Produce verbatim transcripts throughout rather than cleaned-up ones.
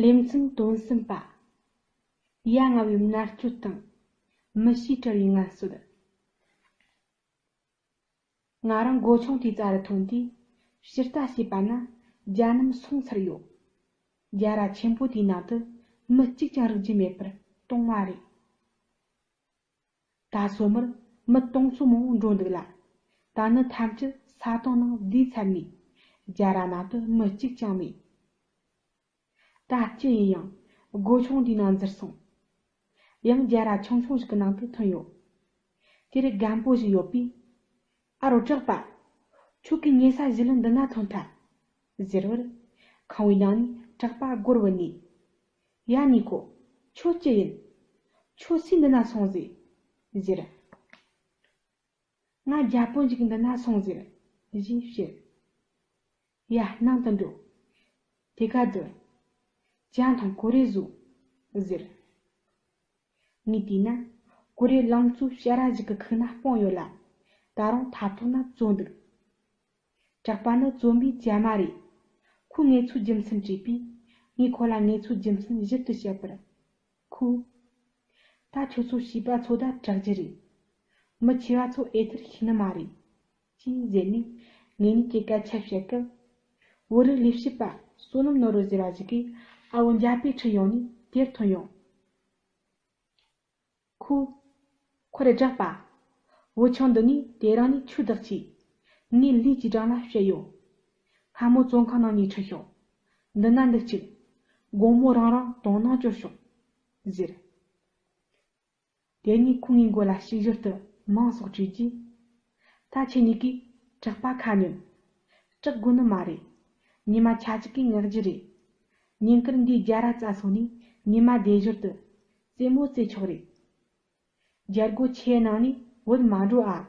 ལེ་ཚན་དོན་གསུམ་པ། ཡ་ང་བའི་མནར་གཅོད་དང་། མི་གཤིས་བྲལ་བའི་ངལ་གསོ། ང་རང་སྒོ་ཆུང་དེའི་རྩ་རུ་ཐོན་དུས། ཕྱིར་ལྟ་བྱས་པ་ན་རྒྱ་ནམ་སོང་ཚར་ཡོད། རྒྱ་ར་ཆེན་པོ་དེའི་ནང་དུ་མི་གཅིག་ཀྱང་རིག་རྒྱུ་མེད་པར་སྟོང་བ་རེད། ད་སོ་མར་མི་སྟོང་ཚོ་མང་པོ་འགྲོ་འདུག་ལ། ད་ནི་ཐམས་ཅད་ས་དོང་ནང་བསྡུས་ཚར་ནས། རྒྱ་ར་ནང་དུ་མི་གཅིག་ཀྱང་མེད། ད་ཅི་ཡིན་ཡང་སྒོ་ཆུང་འདིའི་ནང་འཛུལ་སོང་། ཡང་རྒྱ་ར་ཆུང་ཆུང་ཞིག་གི་ནང་དུ་ཐོན་ཡོད། དེར་རྒན་པོ་ཞིག་ཡོད་པས། ཨ་རོ་གྲགས་པ། ཁྱོད་ཀྱིས་ཉལ་ས་གཞི་ལ་འདི་ན་ཐོན་ཐལ། ཟེར་བར། ཁང་བའི་ནང་ནས་གྲགས་པ་སྒོར་བུད་ནས། ཡ་ནི་ཁོ། ཁྱོད་ཅི་ཡིན། ཁྱོད་སུས་འདི་ན་སོང་ཟེར། ཟེར། ང་རྒྱ་དཔོན་ཞིག་འདི་ན་སོང་ཟེར། ཞེས་བཤད། ཡ་ནང་དུ་འགྲོ། དེ་ག་དུ། ཅང་ཐང་ཀོ་རེ་བཟོ། ཟེར། ངས་བལྟས་ན། ཀོ་རེ་ལང་ཚོའི་བྱ་ར་ཞིག་གི་ཁུག་ན་སྤུངས་ཡོད་ལ། ད་རུང་ཐབ་ཐོག་ན་བཙོ་འདུག་གྲགས་པ་ནི་བཙོན་པའི་ཇ་མ་རེད། ཁོས་ངེད་ཚོའི་རྒྱུ་མཚན་དྲིས་པས། ངས་ཁོ་ལ་ངེད་ཚོའི་རྒྱུ་མཚན་ཞིབ་ཏུ་བཤད་པར། ཁོས། ད་ཁྱོད་ཚོ་བྱིས་པ་ཚོ་ད་དྲག་རྒྱུ་རེད། མི་ཆེ་བ་ཚོ་ཨེ་ཐར་ཤེས་ནི་མ་རེད། ཅེས་ཟེར་ནས་ངེད་གཉིས་ཀྱི་སྐད་ཆ་བཤད་སྐབས། བོད་རིགས་ལས་བྱེད་པ་བསོད་ནམས་ནོར་བུ་ཟེར་བ་ཞིག་གིས་ཨ་བོ་འཇའ་པའི་ཁྲིད་ཡོང་ནས་དེར་ཐོན་ཡོང་། ཁོས། ཁོ་རེ་གྲགས་པ། བུ་ཆུང་འདི་ནས་དེ་རིང་ནས་ཁྱོད་བདག་གྱིས། ངའི་ལུས་ཀྱི་འགྲམ་ལ་བཤད་ཡོད། སྔ་མོ་བཙོན་ཁང་ནང་ནས་ཁྲིད་ཤོག་འདི་ན་འདུག་ཅིག་དགོང་མོ་རང་རང་དོང་ནང་བསྐྱོད་ཤོག་ཟེར། དེ་ནས་ཁོ་ངའི་མགོ་ལ་ཞིབ་བཞིན་དུ་མིང་སོགས་དྲིས་རྗེས། ད་ཁྱེད་གཉིས་ཀས་གྲགས་པ་ཁ་ཉོན། སྐྲག་དགོས་ནི་མ་རེད། ཉི་མ་ཆ་གཅིག་གིས་ངག་རྒྱུ་རེད། ཉིན་དཀར་འདིའི་རྒྱ་ར་རྩ་སོ་ནས་ཉི་མ་བདེ་ཞོར་དུ་རྩེད་མོ་རྩེ་ཆོག་རེད། རྒྱལ་སྒོ་ཆེའི་ནང་ནས་བུད་མ་འགྲོ་ཨ།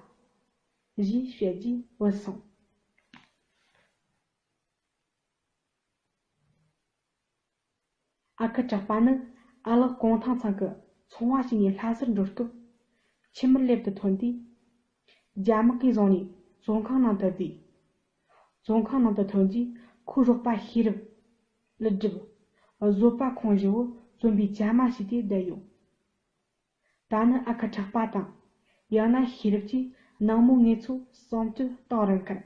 ཞེས་བཤད་རྗེས་བུད་སོང་། ཨ་ཁུ་གྲགས་པ་ནི་ཨ་ལགས་གུང་ཐང་ཚང་གི་ཚོང་བ་བྱས་ནས་ལྷ་སར་འགྲོ་སྐབས། ཁྱིམ་མིར་སླེབས་དུ་ཐོན་དུས། རྒྱ་དམག་གིས་བཟུང་ནས་བཙོན་ཁང་ནང་དུ་བསྡུས། བཙོན་ཁང་ནང་དུ་ཐོན་རྗེས་ཁོའི་རོགས་པ་ཤེས་རབ། ཀླུ་སྒྲུབ། བཟོད་པ་ཁོང་བཞི་བོ་བཙོན་པའི་ཇ་མ་བྱས་ཏེ་བསྡད་ཡོད། ད་ནི་ཨ་ཁུ་གྲགས་པ་དང་། ཡང་ན་ཤེས་རབ་ཀྱིས་ནངས་མོ་ངེད་ཚོ་གསུམ་གྱི་གཏོང་རན་ཁར།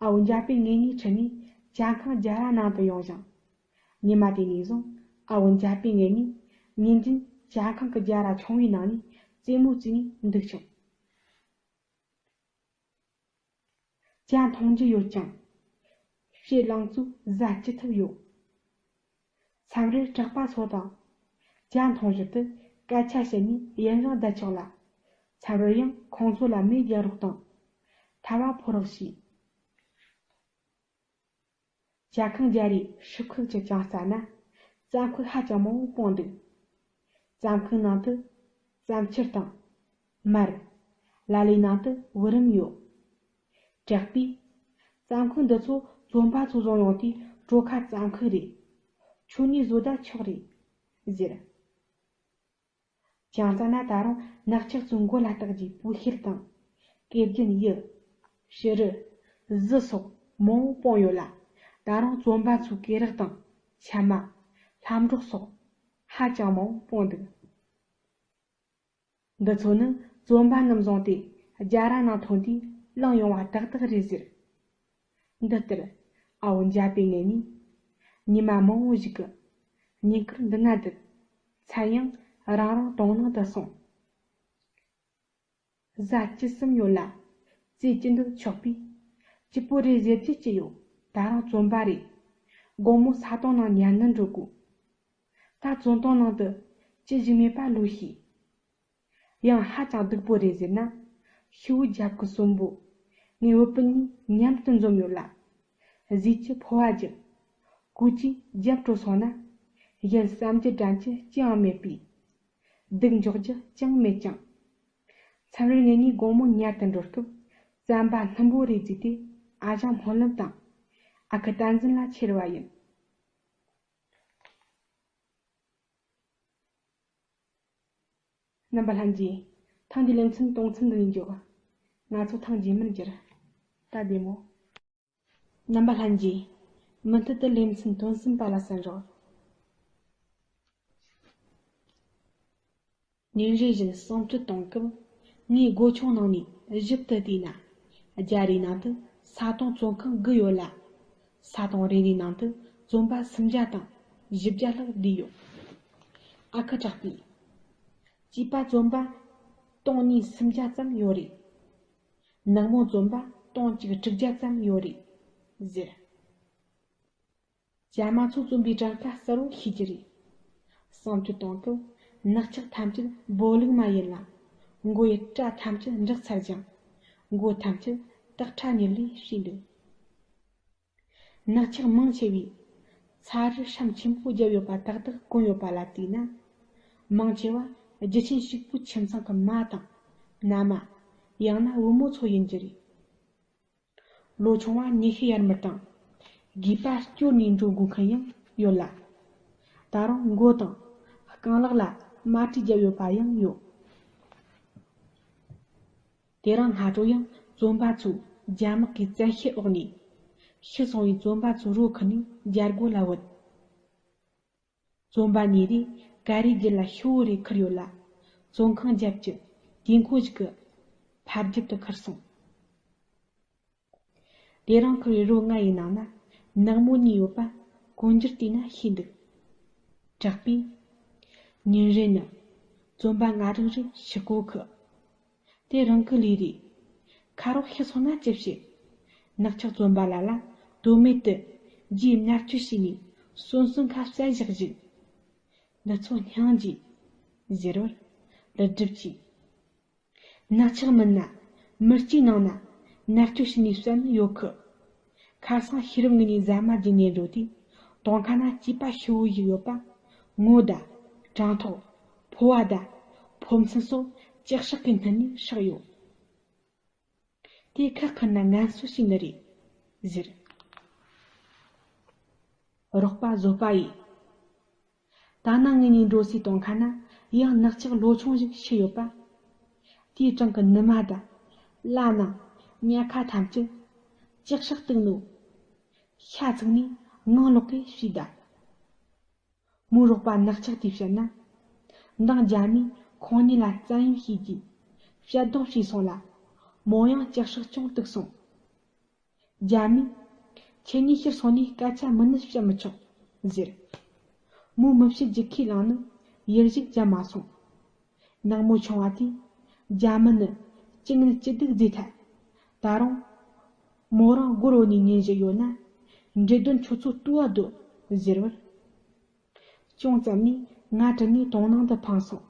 ཨ་བོ་འཇའ་པའི་ངེད་གཉིས་ཁྲིད་ནས་ཇ་ཁང་རྒྱ་ར་ནང་དུ་ཡོང་ཞིང་། ཉི་མ་དེ་ནས་བཟུང་ཨ་བོ་འཇའ་པའི་ངེད་གཉིས་ཉིན་རྒྱུན་ཇ་ཁང་གི་རྒྱ་ར་ཆུང་བའི་ནང་ནས་རྩེད་མོ་རྩེས་ནས་འདུག་བྱུང་། ཇ་འཐུང་རྒྱུ་ཡོད་ཀྱང་། ཕྱེད་ལང་ཚོས་བཟའ་ཅི་ཐུབ་ཡོད། མཚམས་རེར་གྲགས་པ་ཚོ་དང་། ཇ་འཐུང་ཞོར་དུ་སྐད་ཆ་བཤད་ནས་ཡུན་རིང་བསྡད་ཆོག་ལ། མཚམས་རེར་ཡང་ཁོང་ཚོ་ལ་མེ་རྒྱག་རོགས་དང་། ཐལ་བ་ཕོ་རོགས་བྱས། ཇ་ཁང་རྒྱ་རའི་ཧྲིལ་ཁུག་ཅིག་ཅིག་བལྟས་ན། རྩམ་ཁུག་ཧ་ཅང་མང་པོ་སྤུངས་འདུག་རྩམ་ཁུག་ནང་དུ་རྩམ་ཕྱུར་དང་། མར། ལ་ལའི་ནང་དུ་བུ་རམ་ཡོད། གྲགས་པས། རྩམ་ཁུག་འདི་ཚོ་བཙོན་པ་ཚོས་བཟུང་ཡོང་དུས་གྲོ་ཁ་རྩམ་ཁུག་རེད། ཁྱོད་གཉིས་བཟོ་ད་ཆོག་རེད། ཟེར། ཅང་ཙ་ན་ད་རུང་ནག་ཆག་ཚོའི་མགོ་ལ་བཏགས་རྗེས་སྤོས་ཤེལ་དང་། སྐེ་རྒྱན་ཡི། ཕྱུ་རུ། གཟི་སོགས་མང་པོ་སྤུངས་ཡོད་ལ། ད་རུང་བཙོན་པ་ཚོའི་སྐེ་རགས་དང་ཆ་མ། ལྷམ་སྒྲོག་སོགས་ཧ་ཅང་མང་པོ་སྤུངས་འདུག་འདི་ཚོ་ནི་བཙོན་པ་རྣམས་བཟུང་སྟེ་རྒྱ་ར་ནང་ཐོན་དུས་བླངས་ཡོང་བ་ཏག་ཏག་རེད་ཟེར། འདི་ལྟར་ཨ་བོ་འཇའ་པའི་ངེད་གཉིས་ཉི་མ་མང་བོ་ཞིག་གི་ཉིན་དཀར་འདི་ན་བསྡད། མཚན་ཡང་རང་རང་དོང་ནང་དུ་སོང་། བཟའ་ཅི་བསམ་ཡོད་ལ། རྩེད་ཅི་འདོད་ཆོག་པས། སྐྱིད་པོ་རེད་ཟེར་རྒྱུ་ཅི་ཡོད། ད་རུང་བཙོན་པ་རེད། དགོང་མོ་ས་དོང་ནང་ཉལ་ནི་འགྲོ་དགོས། ད་བཙོན་དོང་ནང་དུ་ཅི་ཞིག་མེད་པ་ལོས་ཤེས། ཡང་ཧ་ཅང་སྡུག་པོ་རེད་ཟེར་ན། ཤི་བོའི་རྒྱབ་ཀྱི་གསོན་པོ། ངའི་བུ་སྤུན་གཉིས་མཉམ་དུ་འཛོམས་ཡོད་ལ། བཟས་ཀྱི་ཕོ་བ་རྒྱབ། གོས་ཀྱི་རྒྱབ་བྲོ་སོང་ན། གཞན་བསམ་རྒྱུ་དྲན་རྒྱུ་ཅི་ཡང་མེད་པས། སྡུག་འཇོག་རྒྱུ་ཅང་མེད་ཀྱང་། མཚམས་རེར་ངེད་གཉིས་དགོང་མོ་ཉལ་དུ་འགྲོ་སྐབས་རྩམ་པ་སྣུམ་པོ་རེ་བརྫིས་ཏེ་ཨ་ཞང་སྨོན་ལམ་དང་། ཨ་ཁུ་བསྟན་འཛིན་ལ་ཁྱེར་བ་ཡིན། རྣམ་པ་ལྷན་རྒྱས། ཐེངས་འདིའི་ལེ་ཚན་གཏོང་མཚམས་འདི་ནས་འཇོག་ང་ཚོ་ཐེངས་རྗེས་མར་མཇལ། ད་བདེ་མོ། རྣམ་པ་ལྷན་རྒྱས། མུ་མཐུད་དུ་ལེ་ཚན་དོན་གསུམ་པ་ལ་གསན་རོགས། ཉིན་རེ་བཞིན་གསང་སྤྱོད་གཏོང་སྐབས། ངས་སྒོ་ཆུང་ནང་ནས་ཞིབ་ཏུ་བལྟས་ན། རྒྱ་རིའི་ནང་དུ་ས་དོང་བཙོན་ཁང་དགུ་ཡོད་ལ། ས་དོང་རེ་རེའི་ནང་དུ་བཙོན་པ་སུམ་བརྒྱ་དང་བཞི་བརྒྱ་ལྷག་བསྡད་ཡོད། ཨ་ཁུ་གྲགས་པས། བྱིས་པ་བཙོན་པ་སྟོང་གཉིས་སུམ་བརྒྱ་ཙམ་ཡོད་རེད། ནག་མོ་བཙོན་པ་སྟོང་གཅིག་དྲུག་བརྒྱ་ཙམ་ཡོད་རེད་ཟེར། རྒྱ་མ་ཚོ་བཙོན་པའི་གྲངས་ཀ་གསལ་བོ་ཤེས་ཀྱི་རེད། གསང་སྤྱོད་གཏོང་སྐབས་ནག་ཆགས་ཐམས་ཅད་སྦོ་ལུག་མ་ཡིན་ལ། མགོ་ཡི་སྐྲ་ཐམས་ཅད་འགྲིག་ཚར་ཀྱང་། མགོ་ཐམས་ཅད་སྟག་ཁྲ་གཉེར་ལས་བྱས་འདུག་ནག་ཆགས་མང་ཆེ་བས་ཚ་རུ་ཧྲམ་ཆེན་པོ་བརྒྱབ་ཡོད་པ་ཏག་ཏག་གོན་ཡོད་པ་ལ་བལྟས་ན། མང་ཆེ་བ་རྒྱུ་ཆེན་ཕྱུག་པོའི་ཁྱིམ་ཚང་གི་མ་དང་མནའ་མ། ཡང་ན་བུ་མོ་ཚོ་ཡིན་རྒྱུ་རེད། ལོ་ཆུང་བ་ཉི་ཤུ་ཡར་མར་དང་། རྒས་པ་སྐྱོར་ནས་འགྲོ་དགོས་མཁན་ཡང་ཡོད་ལ། ད་རུང་མགོ་དང་རྐང་ལག་ལ་རྨ་དཀྲིས་བརྒྱབ་ཡོད་པ་ཡང་ཡོད། དེ་རིང་སྔ་དྲོ་ཡང་བཙོན་པ་ཚོས་རྒྱ་དམག་གི་བཙན་ཤེད་འོག་ནས། ཤི་སོང་བའི་བཙོན་པ་ཚོའི་རོ་ཁུར་ནས་རྒྱལ་སྒོ་ལ་བུད། བཙོན་པ་གཉིས་རེ་ག་རེ་རྒྱུད་ལ་ཤི་བོ་རེ་ཁུར་ཡོད་ལ། བཙོན་ཁང་རྒྱབ་ཀྱི་དུས་འཁོར་ཞིག་གི་ཕ་རྒྱུད་དུ་ཁུར་སོང་། དེ་རིང་ཁུར་བའི་རོ་ལྔ་ཡི་ནང་ན་ནག་མོ་གཉིས་ཡོད་པ་གོང་འགྱུར་བལྟས་ན་ཤེས་འདུག་གྲགས་པས། ཉིན་རེ་ནི་བཙོན་པ་ལྔ་དྲུག་རེ་ཤི་གོ་གི། དེ་རང་གི་ལས་རེད། ཁ་རོག་ཤི་སོང་ན་ཅི་བྱེད། ནག་ཆགས་བཙོན་པ་ལ་ལ་དོན་མེད་དུ་རྒྱའི་མནར་གཅོད་བྱས་ནས་གསོན་གསོན་ཁ་བསད་བཞག་བཞིན། འདི་ཚོ་སྙིང་རྗེ། ཟེར་བར་ལི་སྒྲུབ་ཀྱིས། ནག་ཆགས་མིན་ན་མི་གཅིག་ནང་ན་མནར་གཅོད་བྱས་ནས་བསད་ནི་ཡོད་གི། ཁ་སང་ཤེས་རབ་ངོས་ནས་ཟ་མ་བརྒྱུད་ནས་འགྲོ་དུས་དོང་ཁ་ན་སྐྱེས་པ་ཤི་བོ་ཞིག་ཡོད་པ། ངོ་ད་གྲང་ཐོག་ཕོ་བ་ད་ཕོ་མཚན་སོགས་ལྕགས་སྲེག་གིས་བསྣུན་ནས་བསྲེགས་ཡོད། དེ་ཁ་ཁུར་ན་ངན་གསོ་བྱས་ནི་རེད་ཟེར། རོགས་པ་བཟོད་པ་ཡིས། ད་ནངས་ངེད་གཉིས་འགྲོ་སའི་དོང་ཁ་ན་ཡང་ནག་ཆགས་ལོ་ཆུང་ཞིག་ཤི་ཡོད་པ། དེའི་བྲང་གི་ནུ་མ་དང་། བླ་ནང་ཉལ་ཁ་ཐམས་ཅད་ལྕགས་སྲེག་བཏུགས་ནོ། ཤ་ཚིག་ནས་ངང་ལོག་གིས་བྱས་ད། མོའི་རོགས་པ་ནག་ཆགས་དེས་བཤད་ན། མདང་རྒྱ་མིས་ཁོང་གཉིས་ལ་བཙན་གཡེམ་བྱས་རྗེས་བཤད་གཏོང་བྱས་སོང་ལ། མོ་ཡང་ལྕགས་སྲེག་ཅུང་བཏུགས་སོང་། རྒྱ་མིས། ཁྱེད་གཉིས་ཕྱིར་སོང་ནས་སྐད་ཆ་མུ་ནས་བཤད་མི་ཆོག་ཟེར། མོས་མི་བཤད་རྒྱུ་ཁས་བླངས་ནི་ཡིར་ཞིག་བརྒྱབ་མ་སོང་། ནག་མོ་ཆུང་བ་དེས་རྒྱ་མི་ནི་ཅི་ངན་ཅི་སྡུག་མཛད་ཐལ། ད་རུང་། མོ་རང་སྒོར་བུད་ནས་ཉིན་བཞི་ཡོད་ན། འདྲེ་གདོན་ཁྱོད་ཚོ་བཏུལ་བ་སྡོད་ཟེར་བར། ཅུང་ཙམ་ནས་ང་དྲན་ནས་དོང་ནང་དུ་འཕངས་སོང་།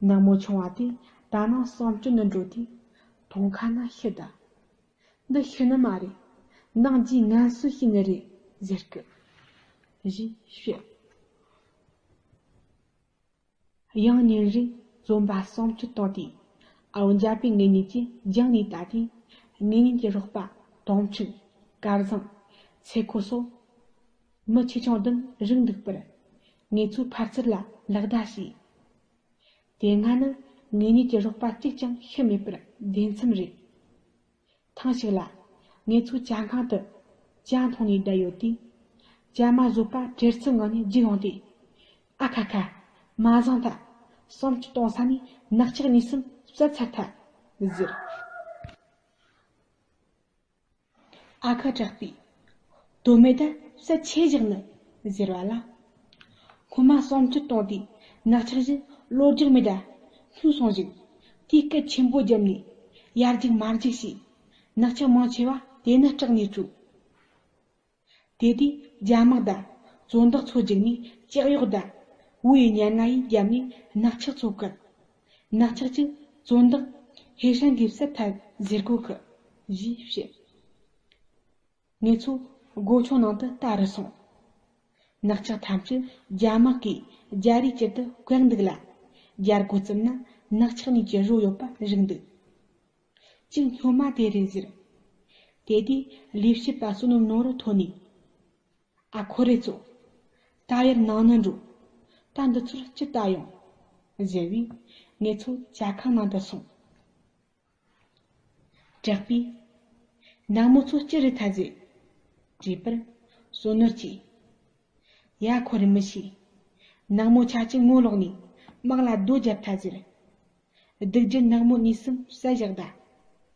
ནག་མོ་ཆུང་བ་དེ་ད་ནངས་གསང་སྤྱོད་ནི་འགྲོ་དུས་དོང་ཁ་ན་ཤི་ད། འདི་ཤི་ནི་མ་རེད། མདང་རྗེས་ངན་གསོ་བྱས་ནི་རེད་ཟེར་གི། ཞེས་བཤད། ཡང་ཉིན་རེ་བཙོན་པ་གསང་སྤྱོད་བཏང་དུས། ཨ་བོ་འཇའ་པས་ངེད་གཉིས་ཀྱི་རྒྱང་ནས་བལྟས་དུས། ངེད་གཉིས་ཀྱི་རོགས་པ་དོང་ཕྲུག་སྐལ་བཟང་། ཚེ་འཁོར་སོགས་མི་ཆེ་ཆུང་བདུན་རིག་འདུག་པར། ངེད་ཚོའི་ཕར་ཚུར་ལ་ལག་བརྡ་བྱས། དེ་སྔ་ནི་ངེད་གཉིས་ཀྱི་རོགས་པ་གཅིག་ཀྱང་ཤི་མེད་པར་བདེན་མཚམས་རེད། ཐེངས་ཤིག་ལ། ངེད་ཚོ་ཇ་ཁང་དུ་ཇ་འཐུང་ནས་བསྡད་ཡོད་དུས། ཇ་མ་བཟོད་པ་བྲེལ་འཚུབ་ངང་ནས་རྒྱུགས་ཡོང་སྟེ། ཨ་ཁ་ཁ། མ་བཟང་ཐལ། གསང་སྤྱོད་གཏོང་ས་ནས་ནག་ཆགས་གཉིས་གསུམ་བསད་ཚར་ཐལ། ཟེར། ཨ་ཁུ་གྲགས་པས། དོན་མེད་ད་བསད་ཆེ་བཞག་ནི། ཟེར་བ་ལ། སྔོན་མ་གསང་སྤྱོད་གཏོང་དུས་ནག་ཆགས་བཞིན་གློ་རྒྱག་མེད་ད་ལྷུང་སོང་ཞིང་། དེས་སྐད་ཆེན་པོ་བརྒྱབ་ནས་ཡར་རྒྱུག་མར་རྒྱུག་བྱས། ནག་ཆགས་མང་ཆེ་བ་དེ་ནི་སྐྲག་ནས་བྲོས། དེ་དུས་རྒྱ་དམག་དང་བཙོན་བདག་ཚོ་རྒྱུག་ནས་ལྕགས་གཡོག་དང་བུ་ཡི་སྙན་ངག་ཡིས་བརྒྱབ་ནས་ནག་ཆགས་ཚོ་བཀུག་ནག་ཆགས་ཀྱིས་བཙོན་བདག་ཧེ་ཧྲན་གྱིས་བསད་ཐལ་ཟེར་གོ་གི། ཞེས་བཤད། ངེད་ཚོ་སྒོ་ཆུང་ནང་དུ་ལྟ་རུ་སོང་། ནག་ཆགས་ཐམས་ཅད་རྒྱ་དམག་གིས་རྒྱ་རིའི་དཀྱིལ་དུ་བཀག་འདུག་ལ། རྒྱལ་སྒོ་བརྩིབས་ན་ནག་ཆགས་གཉིས་ཀྱི་རོ་ཡོད་པ་རིག་འདུག་གཅིག་སྨྱོན་མ་དེ་རེད་ཟེར། དེ་དུས་ལས་བྱེད་པ་བསོད་ནམས་ནོར་བུ་ཐོན་ནས། ཨ་ཁོ་རེ་ཚོ། ད་ཡར་ནང་ན་འགྲོ། ད་འདི་ཚོར་ཅི་ལྟ་ཡོང་། ཟེར་བས་ངེད་ཚོ་ཇ་ཁང་ནང་དུ་སོང་། གྲགས་པས། ནག་མོ་ཚོ་ཅི་རེད་ཐལ་ཟེར། དྲིས་པར། བསོད་ནོར་གྱིས། ཡ་ཁོ་རེ་མི་ཤེས། ནག་མོ་ཆ་གཅིག་ངོ་ལོག་ནས་ དམག་ལ་རྡོ་རྒྱབ་ཐལ་ཟེར། སྡུག་རྒྱུ་ནག་མོ་གཉིས་གསུམ་བསད་བཞག་ད།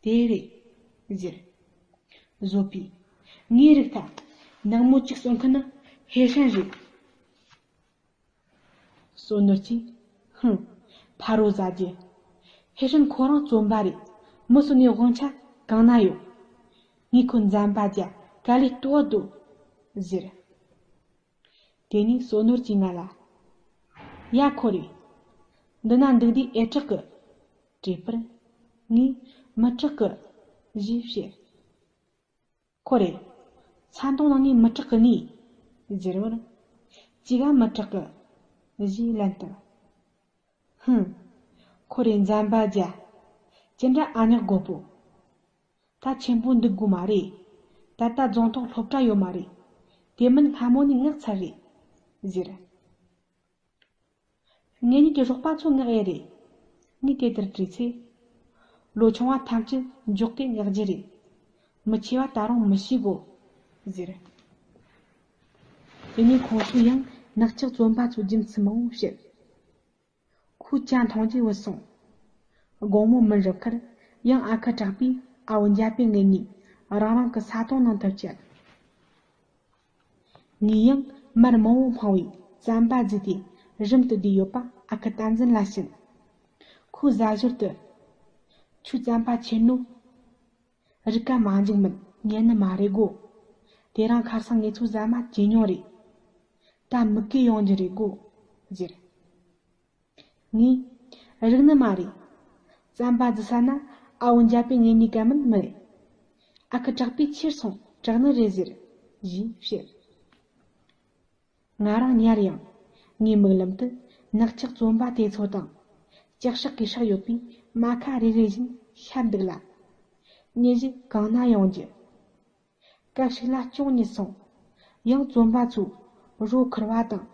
དེ་རེད་ཟེར། བཟོད་པས། ངའི་རིག་ཐལ། ནག་མོ་གཅིག་གསོད་མཁན་ནི་ཧེ་ཧྲན་རེད། བསོད་ནོར་གྱིས། ཧུམ། ཕ་རོལ་ཟ་རྒྱུ། ཧེ་ཧྲན་ཁོ་རང་བཙོན་པ་རེད། མི་གསོད་ནས་དབང་ཆ་གང་ན་ཡོད། ངས་ཁོ་འཛམ་པ་རྒྱ་ག་ལེ་གཏོར་འདུག་ཟེར། དེ་ནས་བསོད་ནོར་གྱིས་ང་ལ། ཡ་ཁོ་རེ། འདི་ན་འདུག་དུས་ཨེ་དྲག་གི། དྲིས་པར། ངས་མི་དྲག་གི། ཞེས་བཤད། ཁོ་རེ། ས་དོང་ནང་ནས་མི་དྲག་གི་ནི། ཟེར་བར། ཅི་ག་མི་དྲག་གི། ཞེས་ལན་བཏབ། ཧུམ། ཁོ་རེ་འཛམ་པ་རྒྱ། ཅི་འདྲ་ཨ་ཉག་དགོད་པོ། ད་ཆེན་པོ་འདུག་དགོས་མ་རེད། ད་ལྟ་རྫོང་ཐོག་སློབ་གྲྭ་ཡོད་མ་རེད། དེ་མིན་སྔ་མོ་ནས་མངགས་ཚར་རེད། ཟེར། ངེད་གཉིས་ཀྱི་རོགས་པ་ཚོ་མངགས་ཡས་རེད། ངས་དེ་ལྟར་དྲིས་ཚེ། ལོ་ཆུང་བ་ཐམས་ཅད་མགྱོགས་ཏེ་མངགས་རྒྱུ་རེད། མི་ཆེ་བ་ད་རུང་མི་ཤེས་གོ། ཟེར། དེ་ནས་ཁོང་ཚོས་ཡང་ནག་ཅག་བཙོན་པ་ཚོ་རྒྱུ་མཚན་མང་བོ་བཤད། ཁོས་ཇ་འཐུང་རྗེས་བུད་སོང་། དགོང་མོ་མི་འགྲོ་ཁར་ཡང་ཨ་ཁུ་གྲགས་པས་ཨ་བུ་འཇའ་པའི་ངེད་གཉིས་རང་རང་གི་ས་དོང་ནང་དུ་བསྐྱལ། ངས་ཡང་མར་མང་བོ་འཕངས་པས་རྩམ་པ་བརྫིས་ཏེ་རིམ་དུ་བསྡུས་ཡོད་པ་ཨ་ཁུ་བསྟན་འཛིན་ལ་བྱིན། ཁོས་ཟ་ཞོར་དུ། ཁྱོད་རྩམ་པ་ཆེ་ནོ། རིག་ག་མ་འཇིག་མིན་ཉན་ནི་མ་རེད་གོ། དེ་རིང་ཁ་སང་ངེད་ཚོ་ཟ་མ་ཇེ་ཉུང་རེད། ད་མུ་གེ་ཡོང་རྒྱུ་རེད་གོ། ཟེར། ངས། རིག་ནི་མ་རེད། རྩམ་པ་བརྫི་ས་ན་ཨ་བོ་འཇའ་པའི་ངེད་གཉིས་ཀ་མིན་མི་རེད། ཨ་ཁུ་གྲགས་པས་ཁྱེར་སོང་དྲག་ནི་རེད་ཟེར། ཞེས་བཤད། ང་རང་ཉར་ཡང་། ངའི་མིག་ལམ་དུ་ནག་ཅག་བཙོན་པ་དེ་ཚོ་དང་། ལྕགས་སྲེག་གིས་སྲེག་ཡོད་པའི་རྨ་ཁ་རེ་རེ་བཞིན་ཤར་འདུག་ལ། མྱི་ཞིག་གང་ན་ཡོང་རྒྱུ། སྐབས་ཤིག་ལ་ཅུང་ཉིད་སོང་། ཡང་བཙོན་པ་ཚོས་རོ་ཁུར་བ་དང་།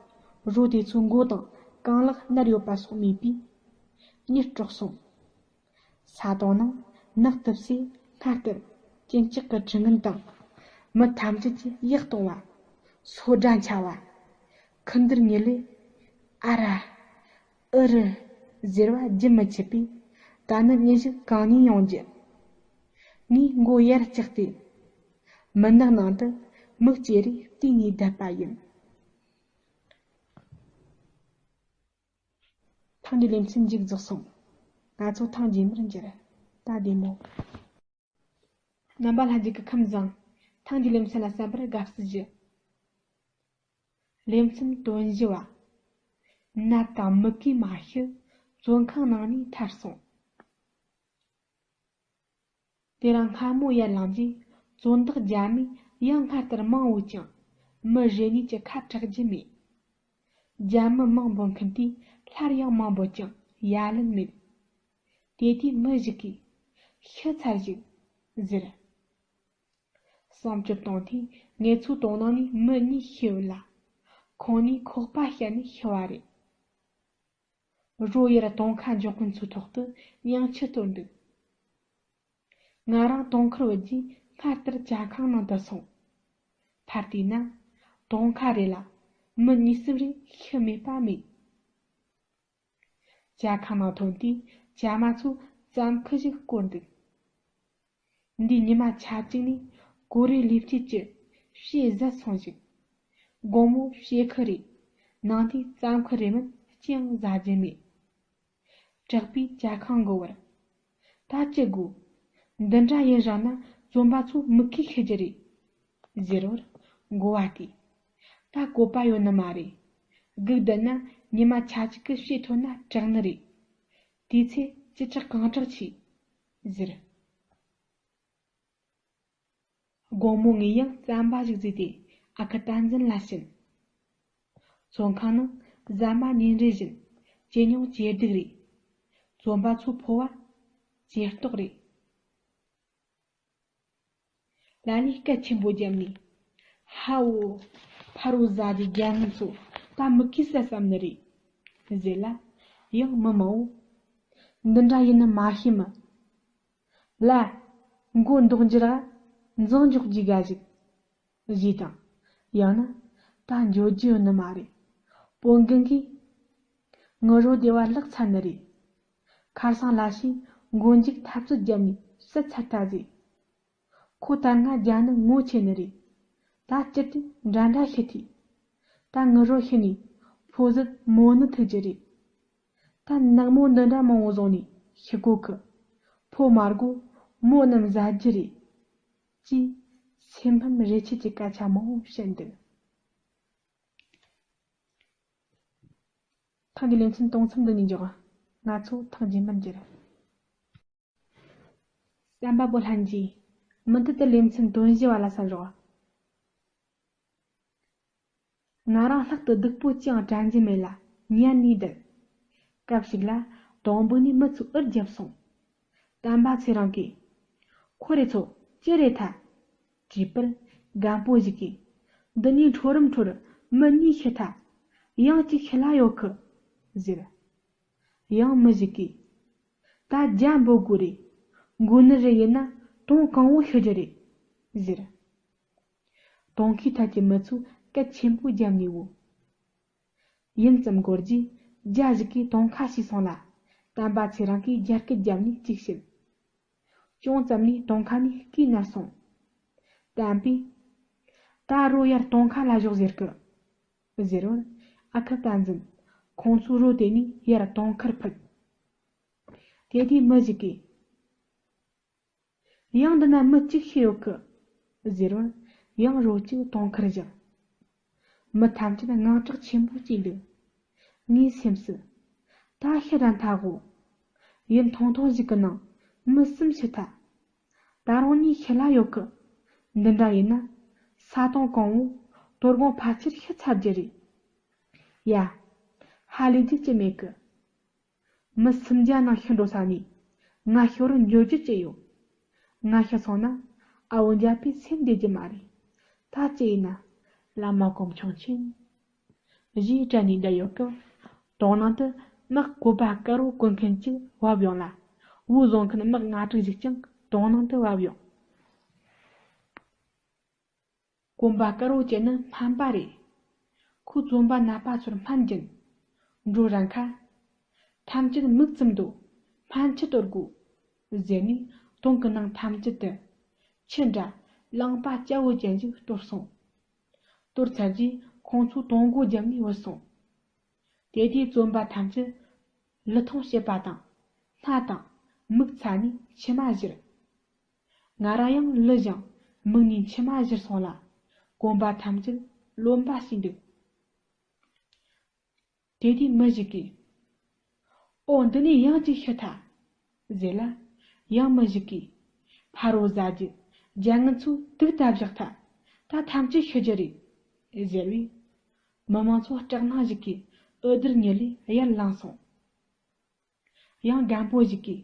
རོ་དེ་ཚོའི་མགོ་དང་རྐང་ལག་ནར་ཡོད་པ་སོགས་རྨས་པས། མྱི་དཀྲོགས་སོང་། ས་དོང་ནང་ནག་ཏུ་བསྲེས། སྔར་ལྟར་གྱེན་ལྕགས་ཀྱི་གྲི་ངན་དང་། མི་ཐམས་ཅད་ཀྱིས་ཡིད་གཏོང་བ། སོ་སྒྲ་འཆའ་བ། ཁུ་འདུར་ཉིལ་ལེ། ཨ་ར། ཨུ་རུ། ཟེར་བ་རྒྱུན་མི་ཆད་པས། ད་ནི་མྱི་ཞིག་གང་ནས་ཡོང་རྒྱུ། ངས་མགོ་ཡར་བཀྱགས་ཏེ། མུན་ནག་ནང་དུ་མིག་ཅེ་རེ་བལྟས་ནས་བསྡད་པ་ཡིན། ཐེངས་འདིའི་ལེ་ཚན་མཇུག་རྫོགས་སོང་། ང་ཚོ་ཐེངས་རྗེས་མར་མཇལ། ད་བདེ་མོ། རྣམ་པ་ལྷན་རྒྱས་ཀྱི་ཁམས་བཟང་། ཐེངས་འདིའི་ལེ་ཚན་ལ་གསན་པར་དགའ་བསུ་ཞུ། ལེ་ཚན་དོན་བཞི་བ། ནད་དང་མུ་གེ་མ་ཤི། བཙོན་ཁང་ནང་ནས་ཐར་སོང་། དེ་རིང་སྔ་མོ་ཡར་ལངས་རྗེས་བཙོན་བདག་རྒྱ་མི་ཡང་སྔར་ལྟར་མང་བོས་ཀྱང་མི་རེ་གཉིས་ཀྱི་ཁ་གྲག་རྒྱུ་མེད། རྒྱ་མི་མང་འབོད་མཁན་དེས་སླར་ཡང་མང་འབོད་ཀྱང་ཡ་ལན་མེད། དེ་དུས་མི་ཞིག་གིས་ཤི་ཚར་ཞིག་ཟེར། བསམ་སྤྱོད་བཏང་དུས་ངེད་ཚོའི་དོང་ནང་ནས་མི་གཉིས་ཤི་ཡོད་ལ། ཁོང་གཉིས་ཁོག་པ་བཤལ་ནས་ཤི་བ་རེད། རོ་ཡར་དོང་ཁ་འཇོག་མཁན་ཚོའི་ཐོག་ཏུ་ཡང་ཆུ་གཏོར་འདུག་ང་རང་དོང་ཁར་བུད་རྗེས་སྔར་ལྟར་ཇ་ཁང་ནང་དུ་སོང་། ཕར་བལྟས་ན་དོང་ཁ་རེ་ལ་མི་གཉིས་གསུམ་རེ་ཤི་མེད་པ་མེད། ཇ་ཁང་ནང་ཐོན་དུས་ཇ་མ་ཚོས་རྩམ་ཁུ་ཞིག་བསྐོར་འདུག་འདི་ཉི་མ་ཆ་གཅིག་ནས་གོ་རེ་ལེབ་ཅིག་གི་ཕྱེ་ཟད་སོང་ཞིག་དགོང་མོ་ཕྱེ་ཁུ་རེད། ནངས་དུས་རྩམ་ཁུ་རེད་མིན་ཅི་ཡང་ཟ་རྒྱུ་མེད། གྲགས་པས་ཇ་ཁང་འགོ་བར། ད་ཅི་དགོས། འདི་འདྲ་ཡིན་རག་ན་བཙོན་པ་ཚོ་མུ་གེ་ཤི་རྒྱུ་རེད། ཟེར་བར་འགོ་བ་དེས། ད་བཀོད་པ་ཡོད་ནི་མ་རེད། སྒུག་བསྡད་ན་ཉི་མ་ཆ་གཅིག་གི་ཕྱེ་ཐོན་ན་དྲག་ནི་རེད། དེའི་ཚེ་ཅི་དྲག་གང་དྲག་བྱོས། ཟེར། དགོང་མོ་ངས་ཡང་རྩམ་པ་ཞིག་བརྫིས་ཏེ་ཨ་ཁུ་བསྟན་འཛིན་ལ་བྱིན། བཙོན་ཁང་ནང་ཟ་མ་ཉིན་རེ་བཞིན་ཇེ་ཉུང་ཇེ་སྡུག་རེད། བཙོན་པ་ཚོ་ཕོ་བ་ཇེ་ལྟོགས་རེད། ལ་ལས་སྐད་ཆེན་པོ་བརྒྱབ་ནས། ཧ་འོ། ཕ་རོལ་ཟ་རྒྱུའི་རྒྱལ་ངན་ཚོ་ད་མུ་གེ་ཟ་བསམ་ནི་རེད། ཟེར་ལ། ཡང་མི་མང་བོ། འདི་འདྲ་ཡིན་ནི་མ་ཤེས་མི། ལ། མགོ་འདོགས་འགྱུར་ར། འཛིང་འཇོག་རྒྱུ་དགའ་ཞིག་ཞེས་དང་། ཡང་ན། ད་འགྱོ་རྒྱུ་ཡོད་ནི་མ་རེད། དཔོན་རྒན་གྱིས། ངུ་རོ་བདེ་བ་ལག་ཚར་ནི་རེད། ཁར་སང་ལ་ཞིག་མགོ་མཇུག་འཐབ་རྩོད་བརྒྱབ་ནས་བསད་ཚར་ད་ཟེ། ཁོ་ད་སྔ་རྒྱ་ནི་ངོ་ཆེ་ནི་རེད། ད་སྤྱིར་དུ་འདྲ་འདྲ་ཤི་ཐི། ད་ངུ་རོ་ཤི་ནས་ཕོ་ཟད་མོ་ནི་ཐུག་རྒྱུ་རེད། ད་ནག་མོ་འདི་འདྲ་མང་བོ་བཟུང་ནས་ཤི་གོ་གི། ཕོ་མ་དགོ་མོ་རྣམས་ཟ་རྒྱུ་རེད། ཅེས་སེམས་ཕམ་རེ་ཆེ་གི་སྐད་ཆ་མང་བོ་བཤད་འདུག་ཐེངས་འདིའི་ལེ་ཚན་གཏོང་མཚམས་འདི་ནས་འཇོག་ང་ཚོ་ཐེངས་རྗེས་མར་མཇལ། བསམ་པ་པོ་ལྷན་རྒྱས། མུ་མཐུད་དུ་ལེ་ཚན་དོན་བཞི་བ་ལ་གསན་རོགས། ང་རང་ལྷག་ཏུ་སྡུག་པོ་ཅི་ཡང་དྲན་རྒྱུ་མེད་ལ་ཉན་ནས་བསྡད། སྐབས་ཤིག་ལ་དོང་བུ་ནས་མི་ཚོ་འུར་བརྒྱབ་སོང་། བསྟན་པ་ཚེ་རིང་གིས། ཁོ་རེ་ཚོ་ཅི་རེད་ཐལ། དྲིས་པར་རྒན་པོ་ཞིག་གིས། འདི་ནས་འཕྲོ་རིམ་འཕྲོར་མི་གཉིས་ཤི་ཐལ། ཡང་གཅིག་ཤི་ལ་ཡོད་གི། ཟེར། ཡང་མི་ཞིག་གིས། ད་རྒྱ་འབོད་དགོས་རེད། མགོ་ནི་རེ་ཡིན་ན་དོང་གང་བོ་ཤི་རྒྱུ་རེད། ཟེར། དོང་ཁའི་ཐད་ཀྱི་མི་ཚོས་སྐད་ཆེན་པོ་བརྒྱབ་ནས་བོ། ཡུན་ཙམ་འགོར་རྗེས་རྒྱ་ཞིག་གིས་དོང་ཁ་ཕྱེས་སོང་ལ། བསྟན་པ་ཚེ་རིང་གིས་རྒྱ་སྐད་བརྒྱབ་ནས་གཅིག་བཤད། ཅུང་ཙམ་ནས་དོང་ཁ་ནས་སྐད་ནར་སོང་། བསྟན་པས། ད་རོ་ཡར་དོང་ཁ་ལ་ཞོག་ཟེར་གི། ཟེར་བར་ཨ་ཁུ་བསྟན་འཛིན་ཁོང་ཚོའི་རོ་དེ་ནས་ཡར་དོང་ཁར་ཕུད། དེ་དུས་མི་ཞིག་གིས། ཡང་འདི་ན་མི་གཅིག་ཤི་ཡོད་གི། ཟེར་བར་ཡང་རོ་གཅིག་དོང་ཁར་བཞག་མི་ཐམས་ཅད་དངངས་སྐྲག་ཆེན་པོ་སྐྱེས་འདུག་ངའི་སེམས་སུ། ད་ཤི་རན་ཐལ་གོ། ཡུན་ཐུང་ཐུང་ཞིག་གི་ནང་མི་གསུམ་ཤི་ཐལ། ད་རུང་གཉིས་ཤི་ལ་ཡོད་གི། འདི་འདྲ་ཡིན་ན། ས་དོང་གང་བོ་དོ་དགོང་ཕལ་ཆེར་ཤི་ཚར་རྒྱུ་རེད། ཡ། ཧ་ལས་རྒྱུ་ཅི་མེད་གི། མི་སུམ་བརྒྱ་ནང་ཤི་འགྲོ་ས་ནས་ང་ཤི་བར་འགྱོ་རྒྱུ་ཅི་ཡོད། ང་ཤི་སོང་ན་ཨ་བོ་འཇའ་པའི་སེམས་བདེ་རྒྱུ་མ་རེད། ད་ཅི་ཡིན་ན་བླ་མ་གོ་ཆུང་ཆེན་ཞེས་དྲན་ནས་བསྡད་ཡོད་སྐབས། དོང་ནང་དུ་དམག་གོམ་པ་དཀར་བོ་གོན་མཁན་གཅིག་བབས་ཡོང་ལ། བོད་བཟུང་མཁན་དམག་ལྔ་དྲུག་ཞིག་ཀྱང་དོང་ནང་དུ་བབས་ཡོང་། གོམ་པ་དཀར་བོ་བཅས་ནི་སྨན་པ་རེད། ཁོས་བཙོན་པ་ནད་པ་ཚོར་སྨན་སྦྱིན། འགྲོ་རན་ཁ། ཐམས་ཅད་མིག་བཙུམ་དོ། སྨན་ཆུ་གཏོར་དགོས། ཟེར་ནས་དོང་གི་ནང་ཐམས་ཅད་དུ། ཆུ་འདྲ་རླངས་པ་སྐྱ་བོ་ཅན་ཞིག་གཏོར་སོང་། གཏོར་ཚར་རྗེས་ཁོང་ཚོས་དོང་སྒོ་བརྒྱབ་ནས་བུད་སོང་། དེ་དུས་བཙོན་པ་ཐམས་ཅད་ལུས་ཐུང་བྱེད་པ་དང་སྣ་དང་མིག་ཚ་ནས་མཆི་མ་བཞུར། ང་རང་ཡང་ལུས་ཀྱང་མིག་ནས་མཆི་མ་བཞུར་སོང་ལ། གོམ་པ་ཐམས་ཅད་རློན་པ་ཞིག་འདུག་དེ་དུས་མི་ཞིག་གིས། ཨོ་འདི་ནས་ཡང་ཅིག་ཤི་ཐལ། ཟེར་ལ། ཡང་མི་ཞིག་གིས། ཕ་རོལ་ཟ་རྒྱུ། རྒྱ་ངན་ཚོས་དུག་བཏབ་བཞག་ཐལ། ད་ཐམས་ཅད་ཤི་རྒྱུ་རེད། ཟེར་བས། མི་མང་ཚོ་སྐྲག་སྣང་ཞིག་གིས་འུར་སྡེར་ཉིལ་ལས་ཡར་ལངས་སོང་། ཡང་རྒན་པོ་ཞིག་གིས།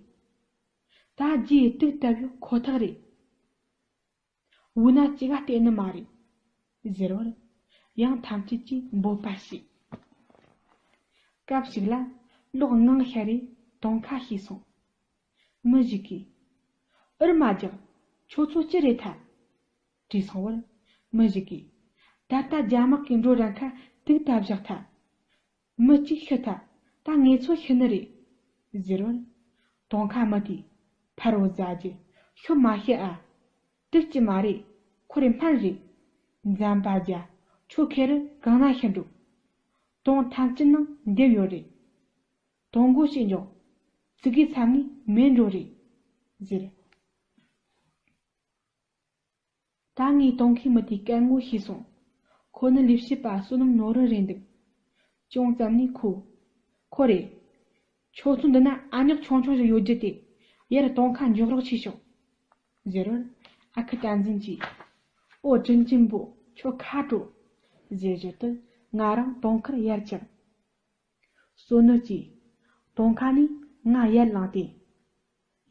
ད་རྒྱུའི་དུག་བཏབ་ཡོད་ཁོ་ཐག་རེད། འུ་ན་ཅི་ག་བལྟས་ནི་མ་རེད། ཟེར་བར། ཡང་ཐམས་ཅད་ཀྱིས་འབོད་པ་བྱས། སྐབས་ཤིག་ལ་ལོག་ངང་ཤར་རེ་དོང་ཁ་ཤེས་སོང་། མི་ཞིག་གིས། འུར་མ་རྒྱག་ཁྱོད་ཚོ་ཅི་རེད་ཐལ། དྲིས་སོང་བར། མི་ཞིག་གིས། ད་ལྟ་རྒྱ་དམག་གིས་འགྲོ་རན་ཁ་དུག་བཏབ་བཞག་ཐལ། མི་གཅིག་ཤི་ཐལ། ད་ངེད་ཚོ་ཤི་ནི་རེད། ཟེར་བར། དོང་ཁ་མི་དེས། ཕ་རོལ་ཟ་རྒྱུ། ཤི་མ་ཤི་ཨ། དུག་ཅི་མ་རེད། ཁོ་རེ་སྨན་རེད། འཛམ་པ་རྒྱ། ཁྱོད་ཁེ་རུ་གང་ན་ཤི་འགྲོ། དོང་ཐམས་ཅད་ནང་འདེབས་ཡོད་རེད། དོང་སྒོ་ཕྱེ་འཇོག་ཙི་གེ་ཚབ་ནས་མེད་འགྲོ་རེད། ཟེར། ད་ངས་དོང་ཁའི་མི་དེའི་སྐད་ངོ་ཤེས་སོང་། ཁོ་ནི་ལས་བྱེད་པ་བསོད་ནམས་ནོར་བུ་རེད་འདུག་ཅུང་ཙམ་ནས་ཁོས། ཁོ་རེ། ཁྱོད་ཚོ་འདི་ན་ཨ་ཉག་ཆུང་ཆུང་ཞིག་ཡོད་རྒྱུ་དེ། ཡར་དོང་ཁ་འཇོག་རོགས་བྱེད་ཤོག་ཟེར་བར། ཨ་ཁུ་བསྟན་འཛིན་གྱིས། ཨོ་དྲིན་ཅན་པོ་ཁྱོད་ཁ་དྲོ། ཟེར་ཞོར་དུ་ང་རང་དོང་ཁར་ཡར་བཅར། བསོད་ནོར་གྱིས། དོང་ཁ་ནས་ང་ཡར་ལངས་ཏེ།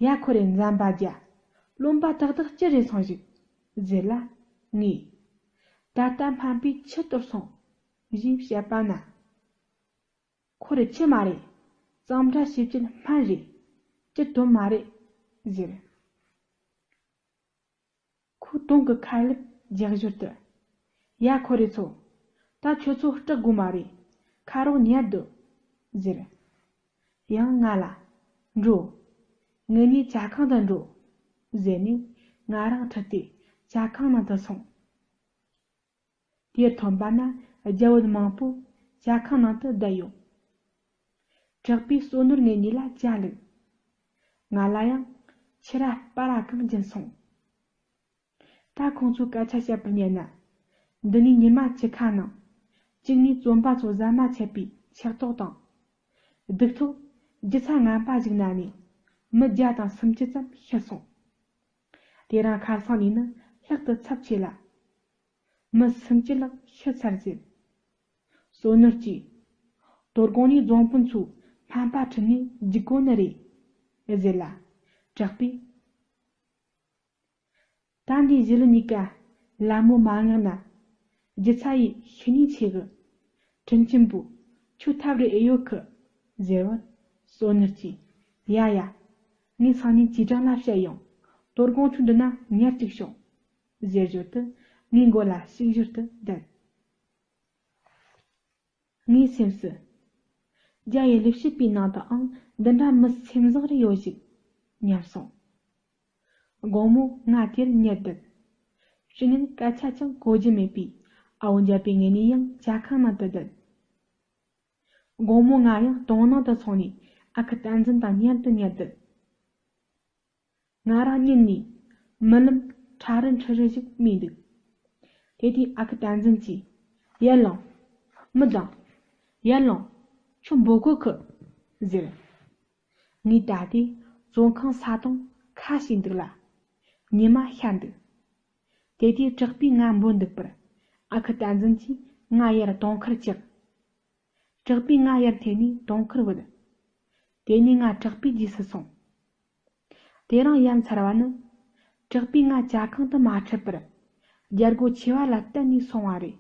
ཡ་ཁོ་རེ་འཛམ་པ་རྒྱ། རློན་པ་ཏག་ཏག་ཅི་རེད་སོང་ཞིག་ཟེར་ལ། ངས། ད་ལྟ་སྨན་པས་ཆུ་གཏོར་སོང་། ཞེས་བཤད་པ་ན། ཁོ་རེ་ཆུ་མ་རེད། གཙང་སྦྲ་བྱེད་ཀྱི་སྨན་རེད། ཅི་དོན་མ་རེད། ཟེར། ཁོས་དོང་གི་ཁ་ལེབ་རྒྱག་ཞོར་དུ། ཡ་ཁོ་རེ་ཚོ། ད་ཁྱོད་ཚོ་སྐྲག་དགོས་མ་རེད། ཁ་རོག་ཉལ་སྡོད། ཟེར། ཡང་ང་ལ། འགྲོ། ངེད་གཉིས་ཇ་ཁང་དུ་འགྲོ། ཟེར་ནས་ང་རང་ཁྲིད་དེ་ཇ་ཁང་ནང་དུ་སོང་། དེར་ཐོན་པ་ན་རྒྱ་བོད་མང་པོ་ཇ་ཁང་ནང་དུ་བསྡད་ཡོད། དྲག་པས་བསོད་ནོར་ངེད་གཉིས་ལ་ཇ་བླུགས། ང་ལ་ཡང་ཕྱུ་ར་སྤར་ར་གང་སྦྱིན་སོང་། ད་ཁོང་ཚོས་སྐད་ཆ་བཤད་པར་ཉན་ན། འདི་ནས་ཉི་མ་བཅུ་ཁ་ནང་། གཅིག་ནས་བཙོན་པ་ཚོ་ཟ་མ་ཆད་པའི་ཕྱག་ཐོག་དང་། སྡུག་ཐོག་རྒྱུ་ཚ་ངན་པ་ཞིག་ན་ནས། མི་བརྒྱ་དང་སུམ་ཅུ་ཙམ་ཤི་སོང་། དེ་རིང་ཁ་སང་ནས་ནི་ལྷག་ཏུ་ཚབས་ཆེ་ལ། མི་སུམ་ཅུ་ལྷག་ཤི་ཚར་ཟེར། བསོད་ནོར་གྱིས། དོ་དགོང་ནས་རྫོང་དཔོན་ཚོས་སྨན་པ་ཁྲིད་ནས་འཇུག་དགོས་ནི་རེད། ཟེར་ལ། དྲག་པས། ད་འདི་གཞི་ལུ་གཉིས་ཀ་ལད་མོ་མ་མངགས་ན། རྒྱུ་ཚ་ཡི་ཤི་ནི་ཆེ་གི། དྲིན་ཆེན་པོ། ཁྱོད་ཐབས་རེ་ཨེ་ཡོད་གི། ཟེར་བར། བསོད་ནོར་གྱིས། ཡ་ཡ། ངས་སང་ཉིན་ཅི་ཀྲང་ལ་བཤད་ཡོང་། དོ་དགོང་ཁྱོད་འདི་ན་ཉལ་གཅིག་ཤོག། ཟེར་ཞོར་དུ་ངའི་མགོ་ལ་ཞིག་ཞོར་དུ་བསྡད། ངའི་སེམས་སུ། རྒྱ་ཡི་ལས་བྱེད་པའི་ནང་དུའང་འདི་འདྲ་མི་སེམས་བཟང་རེ་ཡོད་ཞིག་སྙམ་སོང་། དགོང་མོ་ང་དེར་ཉལ་བསྡད། ཕྱི་ཉིན་སྐད་ཆ་ཅང་གོ་རྒྱུ་མེད་པས་ཨ་བོ་འཇའ་པེ་ངེད་གཉིས་ཡང་ཇ་ཁང་ནང་དུ་བསྡད། དགོང་མོ་ང་ཡང་དོང་ནང་དུ་སོང་ནས་ཨ་ཁུ་བསྟན་འཛིན་དང་མཉམ་དུ་ཉལ་བསྡད། ང་རང་གཉིད་ནས་རྨི་ལམ་ཁྲ་རི་ཁྲི་རི་ཞིག་རྨིས་འདུག་དེ་དུས་ཨ་ཁུ་བསྟན་འཛིན་གྱིས། ཡར་ལོངས། མི་དང་། ཡར་ལོངས། ཁྱོད་འབོད་གོ་གི། ཟེར། ངས་ད་དེ་བཙོན་ཁང་ས་དོང་ཁ་ཞིག་འདུག་ལ། ཉི་མ་ཤར་འདུག་དེ་དུས་དྲག་པས་ང་འབོད་འདུག་པར། ཨ་ཁུ་བསྟན་འཛིན་གྱིས་ང་ཡར་དོང་ཁར་བཀྱགས། དྲག་པས་ང་ཡར་འཐེན་ནས་དོང་ཁར་བུད། དེ་ནས་ང་དྲག་པའི་རྗེས་སུ་སོང་། དེ་རིང་ཡ་མཚར་བ་ནི། དྲག་པས་ང་ཇ་ཁང་དུ་མ་ཁྲིད་པར། རྒྱལ་སྒོ་ཆེ་བ་ལ་གཏན་ནས་སོང་བ་རེད།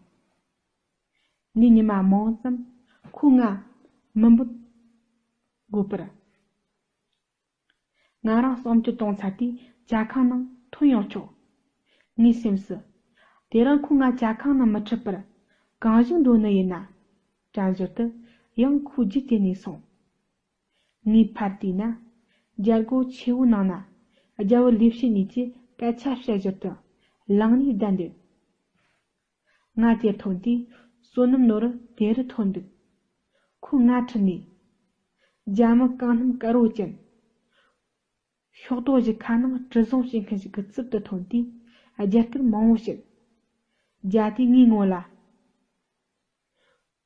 ངས་ཉི་མ་མང་ཙམ་ཁོས་ང་མི་འབོད་དགོས་པར། ང་རང་བསམ་སྤྱོད་གཏོང་ཚར་དུས་ཇ་ཁང་ནང་ཐོན་ཡོང་ཆོག་ངའི་སེམས་སུ། དེ་རིང་ཁོས་ང་ཇ་ཁང་ནང་མི་ཁྲིད་པར་གང་བྱུང་འགྲོ་ནི་ཡིན་ན། དྲན་ཞོར་དུ་ཡང་ཁོའི་རྒྱུད་དེད་ནས་སོང་། ངས་ཕར་བལྟས་ན། རྒྱལ་སྒོ་ཆེ་བོའི་ནང་ན། རྒྱལ་བོ་ལས་བྱེད་གཉིས་ཀྱིས་སྐད་ཆ་བཤད་ཞོར་དུ་ལངས་ནས་བསྡད་འདུག་ང་དེར་ཐོན་དུས་བསོད་ནམས་ནོར་བུ་དེ་རུ་ཐོན་འདུག་ཁོས་ང་ཁྲིད་ནས། རྒྱ་མི་རྐང་སྣམ་དཀར་བོ་ཅན། ཤོག་དོག་ཞིག་ཁ་ནང་དྲི་བཟང་བྱེད་མཁན་ཞིག་གི་རྩིབ་ཏུ་ཐོན་དུས་རྒྱ་སྐད་མང་བོ་བཤད། རྒྱ་དེས་ངའི་ངོ་ལ།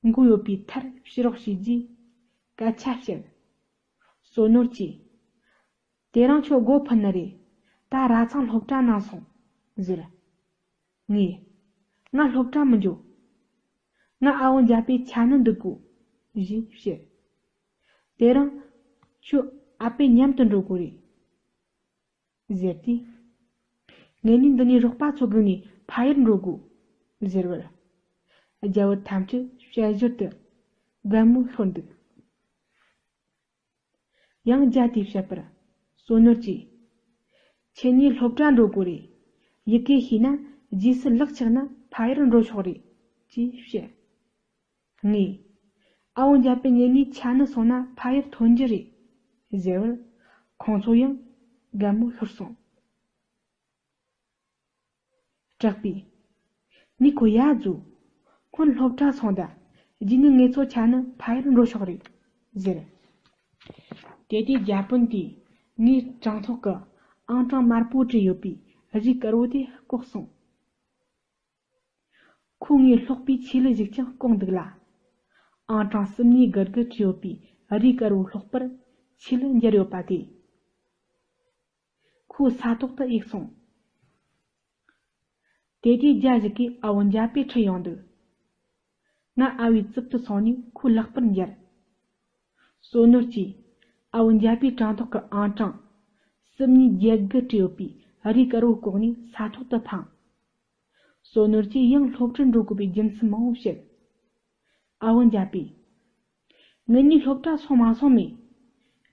མགོ་གཡོགས་པའི་མཐར་ཕྱི་རོགས་བྱས་རྗེས་སྐད་ཆ་བཤད། བསོད་ནོར་གྱིས། དེ་རིང་ཁྱོད་སྒོ་ཕུད་ནི་རེད། ད་ར་ཚང་སློབ་གྲྭ་ནང་སོང་། ཟེར། ངས། ང་སློབ་གྲྭ་མི་འགྱོ། ང་ཨ་བོ་འཇའ་པེ་ཆ་ནི་འདུག་གོ། ཞེས་བཤད། དེ་རིང་ཁྱོད་ཨ་པེ་མཉམ་དུ་འགྲོ་དགོས་རེད། ཟེར་དུས། ངེད་གཉིས་འདི་ནས་རོགས་པ་ཚོ་སྒུག་ནས་ཕ་ཡུལ་འགྲོ་དགོས། ཟེར་བར། རྒྱལ་བོ་ཐམས་ཅད་བཤད་ཞོར་དུ་དགའ་མོས་ཤོར་འདུག་ཡང་རྒྱ་དེས་བཤད་པར། བསོད་ནོར་གྱིས། ཁྱེད་གཉིས་སློབ་གྲྭ་འགྲོ་དགོས་རེད། ཡི་གེ་ཤེས་ན་རྗེས་སུ་ལག་ཆགས་ན་ཕ་ཡུལ་འགྲོ་ཆོག་རེད། ཅེས་བཤད། ངས། ཨ་བོ་འཇའ་པེ་ངེད་གཉིས་ཆ་ནི་སོང་ན་ཕ་ཡུལ་ཐོན་རྒྱུ་རེད། ཟེར་བར། ཁོང་ཚོ་ཡང་དགའ་མོས་ཤོར་སོང་། དྲག་པས། ནི་ཁོ་ཡ་རྫུ། ཁོང་སློབ་གྲྭ་སོང་ད། རྗེས་ནས་ངེད་ཚོ་ཆ་ནི་ཕ་ཡུལ་འགྲོ་ཆོག་རེད། ཟེར། དེ་དུས་རྒྱ་དཔོན་དེས་ངའི་བྲང་ཐོག་གི་ཨང་གྲངས་དམར་པོ་བྲིས་ཡོད་པའི་རས་དཀར་བོ་དེ་བཀོག་སོང་། ཁོས་ངའི་སློག་པའི་ཆས་ལུགས་ཞིག་ཀྱང་བཀོག་འདུག་ལ། ཨང་གྲངས་གསུམ་གཉིས་དགུ་དགུ་བྲིས་ཡོད་པའི་རས་དཀར་བོ་སློག་པར་ཆས་ལུགས་འགྱུར་ཡོད་པ་དེ། ཁོས་ས་ཐོག་ཏུ་གཡུགས་སོང་། དེ་དུས་རྒྱ་ཞིག་གིས་ཨ་བོ་འཇའ་པེ་ཁྲིད་ཡོང་འདུག་ང་ཨ་བའི་རྩིབ་ཏུ་སོང་ནས་ཁོའི་ལག་པར་འབྱར། བསོད་ནོར་གྱིས་ཨ་བོ་འཇའ་པེའི་བྲང་ཐོག་གི་ཨང་གྲངས་གསུམ་གཉིས་བརྒྱད་དགུ་བྲིས་ཡོད་པའི་རས་དཀར་བོ་བཀོག་ནས་ས་ཐོག་ཏུ་འཕངས། བསོད་ནོར་གྱིས་ཡང་སློབ་གྲྭར་འགྲོ་དགོས་པའི་རྒྱུ་མཚན་མང་བོ་བཤད། ཨ་བོ་འཇའ་པེས། ངེད་གཉིས་སློབ་གྲྭ་སོང་མ་སོང་མེད།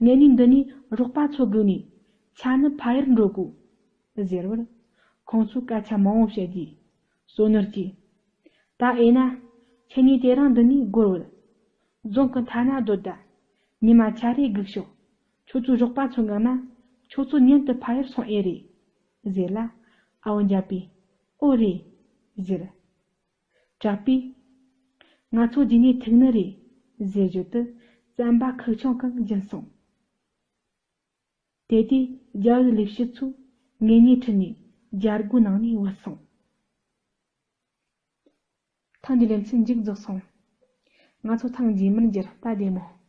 ངེད་གཉིས་འདི་ནས་རོགས་པ་ཚོ་སྒུག་ནས་ཆ་ནི་ཕ་ཡུལ་འགྲོ་དགོས། ཟེར་བར། ཁོང་ཚོས་སྐད་ཆ་མང་བོ་བཤད་རྗེས། བསོད་ནོར་གྱིས། ད་ཨེ་ན། ཁྱེད་གཉིས་དེ་རིང་འདི་ནས་སྒོར་བུད། རྫོང་གི་མཐའ་ན་སྡོད་ད། ཉི་མ་ཆ་རེ་སྒུག་ཤོག །ཁྱོད་ཚོ་ཞོགས་པ་ཚོ་འགག་ན་ཁྱོད་ཚོ་མཉམ་དུ་ཕ་ཡུལ་སོང་ཨེ་རེད། ཟེར་ལ། ཨ་བོ་འཇའ་པས། ཨོ་རེད། ཟེར། གྲགས་པས། ང་ཚོ་རྗེས་ནས་ཐུག་ནི་རེད། ཟེར་བརྗོད་དུ་རྩམ་པ་ཁུག་ཆུང་གང་སྦྱིན་སོང་། དེ་དུས་རྒྱ་བོད་ལས་བྱེད་ཚོས་ངེད་གཉིས་ཁྲིད་ནས་རྒྱ་སྒོའི་ནང་ནས་བུད་སོང་། ཐེངས་འདིའི་ལེ་ཚན་མཇུག་རྫོགས་སོང་། ང་ཚོ་ཐེངས་རྗེས་མར་མཇལ། ད་བདེ་མོ།